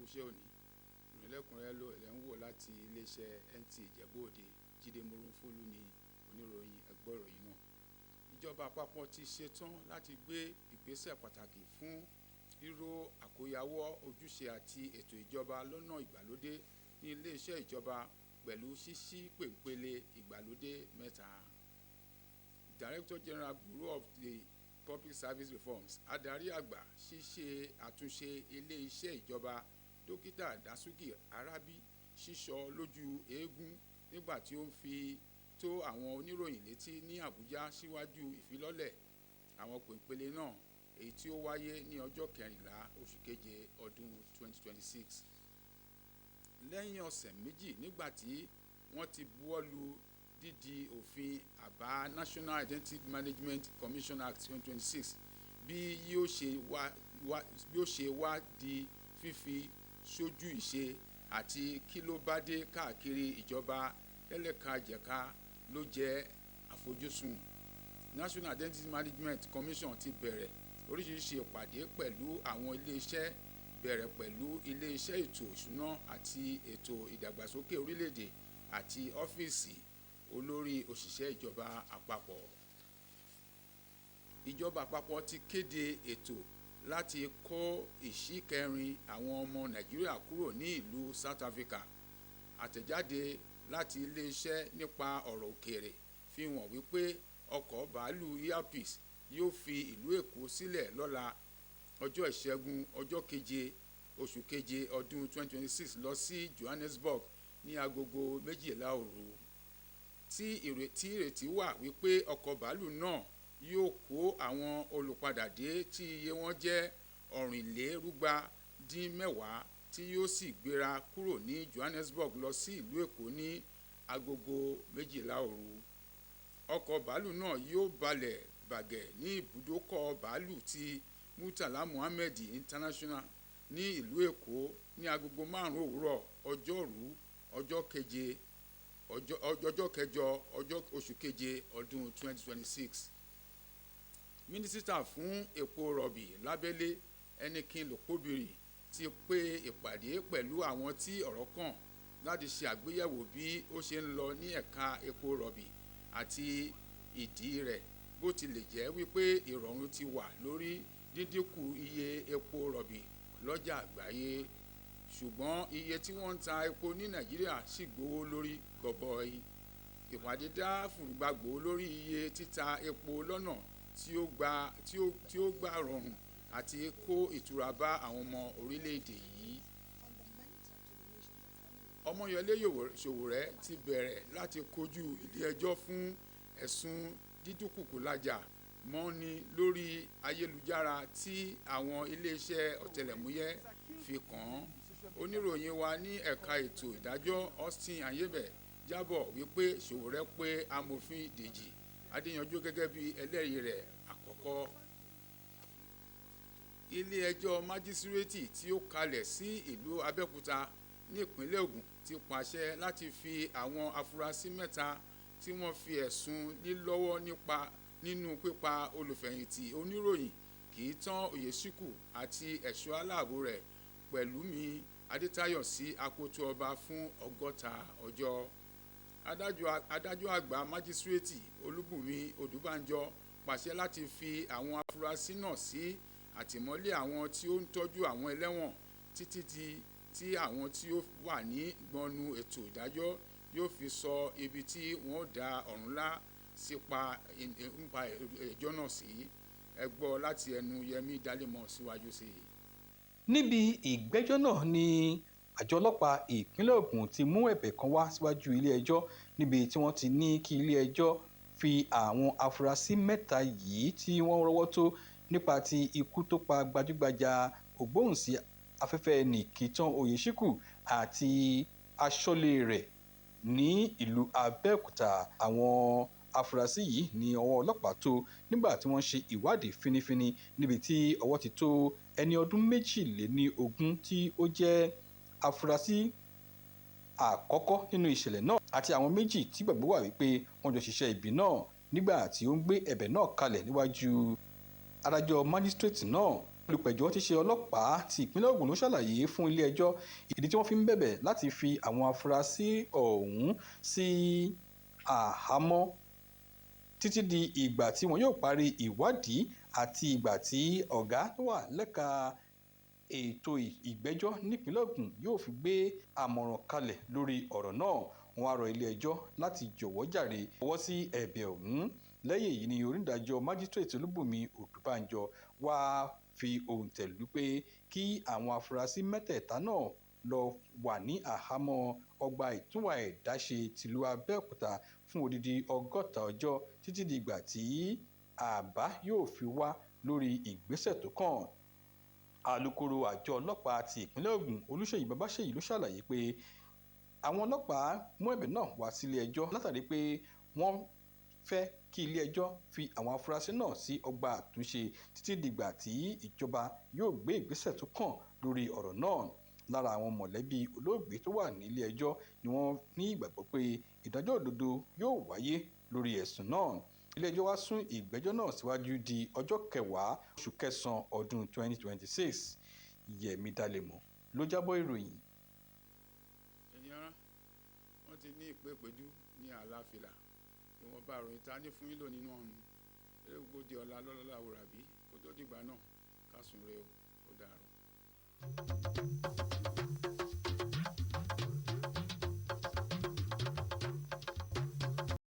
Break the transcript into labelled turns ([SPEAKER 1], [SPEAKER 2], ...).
[SPEAKER 1] Iṣẹ́ òní ìròyìn lẹ́kùnrẹ́rẹ́ ló ẹ̀ ń wò láti iléeṣẹ́ NTA Ìjẹ̀bú Òde. Jíde Morúfólú ní oníròyìn. Ẹgbọ́ ìròyìn náà. Ìjọba àpapọ̀ ti ṣetán láti gbé ìgbésẹ̀ pàtàkì fún ríró àkóyawọ́ ojúṣe àti ètò ìjọba lọ́nà ìgbàlódé ní iléeṣẹ́ ìjọba pẹ̀lú ṣíṣí pèǹpele ìgbàlódé mẹ́ta. Director General, Bureau of the Public Service Reforms, adarí àgbà ṣíṣe àtúnṣe ilé-iṣẹ́ ìjọba, Dókítà Dasuki Arabi, sísọ lójú eégún nígbà tí ó ń fi tó àwọn oníròyìn létí ní Àbújá síwájú ìfilọ́lẹ̀ àwọn pèǹpele náà, èyí tí ó wáyé ní ọjọ́ 14 oṣù keje ọdún 2026, lẹ́yìn ọ̀sẹ̀ 2 nígbà tí wọ́n ti buwọ́lu dídi òfin àbá National Identity Management Commission Act 2026, bí ó ṣe wá di fífi sójú ìṣe àti kí ló bá dé káàkiri ìjọba lẹ́lẹ́kajẹ̀ka ló jẹ́ àfojúsùn. National Identity Management Commission ti bẹ̀rẹ̀ oríṣiríṣi ìpàdé pẹ̀lú àwọn iléeṣẹ́, bẹ̀rẹ̀ pẹ̀lú iléeṣẹ́ ètò ìṣúná àti ètò ìdàgbàsókè orílẹ̀-èdè àti ọ́fíìsì olórí òṣìṣẹ́ ìjọba àpapọ̀. Ìjọba àpapọ̀ ti kéde ètò láti kó ìsí kẹrin àwọn ọmọ Nàìjíríà kúrò ní ìlú South Africa. Àtẹ̀jáde láti iléeṣẹ́ nípa ọ̀rọ̀ òkèèrè fi hàn wípé ọkọ̀ bàálù Air Peace yóò fi ìlú Èkó sílẹ̀ lọ́la, ọjọ́ Ìṣẹ́gun, ọjọ́ 7 oṣù keje ọdún 2026, lọ sí Johannesburg ní agogo 12 òru, tí ìrètí wà wípé ọkọ̀ bàálù náà yóò kó àwọn olùpadàdé tí iye wọn jẹ́ 210, tí yóò sì gbéra kúrò ní Johannesburg lọ sí ìlú Èkó ní agogo 12 òru. Ọkọ̀ bàálù náà yóò balẹ̀ bàgẹ̀ ní ibùdókọ̀ bàálù ti Murtala Muhammed International ní ìlú Èkó ní agogo 5 òwúrọ̀ ọjọ́rú, ọjọ́ 7, ọjọ́ 8 ọjọ́ oṣù keje ọdún 2026. Mínísítà fún epo rọ̀bì lábẹ́lé, Eneke Lokpobiri, ti pe ìpàdé pẹ̀lú àwọn tí ọ̀rọ̀ kàn láti ṣe àgbéyẹ̀wò bí ó ṣe ń lọ ní ẹ̀ka epo rọ̀bì àti ìdí rẹ̀, bó tilẹ̀ jẹ́ wípé ìrọ̀rùn ti wà lórí dídínkù iye epo rọ̀bì lọ́jà àgbáyé, ṣùgbọ́n iye tí wọ́n ń ta epo ní Nàìjíríà ṣì gbówó lórí gọbọi. Ìpàdé dá fùrùgbagbò lórí iye títa epo lọ́nà tí ó gbà rọrùn àti kó ìtura bá àwọn ọmọ orílẹ̀-èdè yìí. Ọmọyẹlé Sowore ti bẹ̀rẹ̀ láti kojú ilé ẹjọ́ fún ẹ̀sùn dídúkùkù-lajà mọ́ni lórí ayélujára tí àwọn iléeṣẹ́ ọ̀tẹlẹ̀múyẹ́ fi kàn án. Oníròyìn wa ní ẹ̀ka ètò ìdájọ́, Austin Anyebe, jábọ̀ wípé Sowore pe Amòfin Dèjì Adéyanjú gẹ́gẹ́ bí ẹlẹ́rìí rẹ̀ àkọ́kọ́. Ilé ẹjọ́ májísíréètì tí ó kalẹ̀ sí ìlú Abẹ́òkúta nípínlẹ̀ Ògùn ti pàṣẹ láti fi àwọn afurasí mẹ́ta tí wọ́n fi ẹ̀sùn lílọ́wọ́ nípa nínú pípa olùfẹ̀yìntì oníròyìn Kìítán Oyèsíkù àti ẹ̀ṣọ́ aláàbò rẹ̀ Pẹ̀lúmi Adétáyọ̀ sí akoto ọba fún 60 ọjọ́. Adájọ́ àgbà májísíréètì Olúbùnmi Odùbánjọ pàṣẹ láti fi àwọn afurasí náà sí àtìmọ́lé àwọn tí ó ń tọ́jú àwọn ẹlẹ́wọ̀n títí di tí àwọn tí ó wà ní gbọnnu ètò ìdájọ́ yóò fi sọ ibi tí wọ́n dá ọ̀rúnlá sípa nípa ẹjọ́ náà sí. Ẹ gbọ́ láti ẹnu Yẹmí Dálẹ́mọ̀ síwájú sí i.
[SPEAKER 2] Níbi ìgbẹ́jọ́ náà ni àjọ ọlọ́pàá ìpínlẹ̀ Ògùn ti mú ẹ̀bẹ̀ kan wá síwájú ilé-ẹjọ́, níbi tí wọ́n ti ní kí ilé-ẹjọ́ fi àwọn afurasí mẹ́ta yìí tí wọ́n rọ́wọ́ tó nípa ti ikú tó pa gbajúgbajà ògbóhùnsí afẹ́fẹ́ ní Kìtàn Oyèsíkù àti aṣọ́lé rẹ̀ ní ìlú Abẹ́òkúta. Àwọn afurasí yìí ní ọwọ́ ọlọ́pàá tó nígbà tí wọ́n ṣe ìwádìí fínífíní, níbi tí ọwọ́ ti tó ẹni ọdún 22 tí ó jẹ́ afurasí àkọ́kọ́ nínú ìṣẹ̀lẹ̀ náà àti àwọn méjì tí ìgbàgbọ́ wà wípé wọ́n jọ ṣiṣẹ́ ibi náà. Nígbà tí ó ń gbé ẹ̀bẹ̀ náà kalẹ̀ níwájú adájọ́ májísíréètì náà, Olùpẹ̀jọ́ tí ṣe ọlọ́pàá ti ìpínlẹ̀ Ògùn ló ṣàlàyé fún ilé-ẹjọ́ ìdí tí wọ́n fi ń bẹ̀bẹ̀ láti fi àwọn afurasí ọ̀hún sí àhámọ́ títí di ìgbà tí wọn yóò parí ìwádìí àti ìgbà tí ọ̀gá tó wà lẹ́ka ètò ìgbẹ́jọ́ nípìnlẹ̀ Ògùn yóò fi gbé àmọ̀ràn kalẹ̀ lórí ọ̀rọ̀ náà. Wọ́n á rọ ilé-ẹjọ́ láti jọ̀wọ́ jàre fọwọ́ sí ẹ̀bẹ̀ ọ̀hún. Lẹ́yìn èyí ni onídàájọ́ májísrèètì Olúbùnmi Ọ̀dùbànjọ wá fi òǹtẹ̀ lù pé kí àwọn afurasí mẹ́tẹ̀ẹ̀ta náà lọ wà ní àhámọ́ ọgbà ìtúnwà ẹ̀dá ṣe tìlú Abẹ́òkúta fún odidi 60 ọjọ́ títí di ìgbà tí àbá yóò fi wá lórí ìgbésẹ̀ tó kàn. Alūkkóró àjọ ọlọ́pàá ti ìpínlẹ̀ Ògùn Olúṣèyí Babáṣèyí ló ṣàlàyé pé àwọn ọlọ́pàá mú ẹ̀bẹ̀ náà wá sílé ẹjọ́ látàrí pé wọ́n fẹ́ kí ilé ẹjọ́ fi àwọn afurasí náà sí ọgbà àtúnṣe títí dìgbà tí ìjọba yóò gbé ìgbésẹ̀ tó kàn lórí ọ̀rọ̀ náà. Lára àwọn mọ̀lẹ́bí olóògbé tó wà nílé ẹjọ́ ni wọ́n ní ìgbàgbọ́ pé ìdájọ́ òdodo yóò wáyé lórí ẹ̀sùn náà. Ilé ẹjọ́ wá sún ìgbẹ́jọ́ náà síwájú di ọjọ́ kẹwàá oṣù kẹsàn-án ọdún 2026. Yẹmi Dalemo ló jábọ̀ ìròyìn.
[SPEAKER 1] Ẹ̀yin ará, wọ́n ti ní ìpéǹpéjú ní àlàáfíà. Ìwọ̀nba ìròyìn ta ní fún yín lónìí nínú ọ̀nù eré gbogbo di ọ̀la lọ́lọ́lá àwòrán bí kó tó dìgbà náà ká sùn re o, ó dàárọ̀.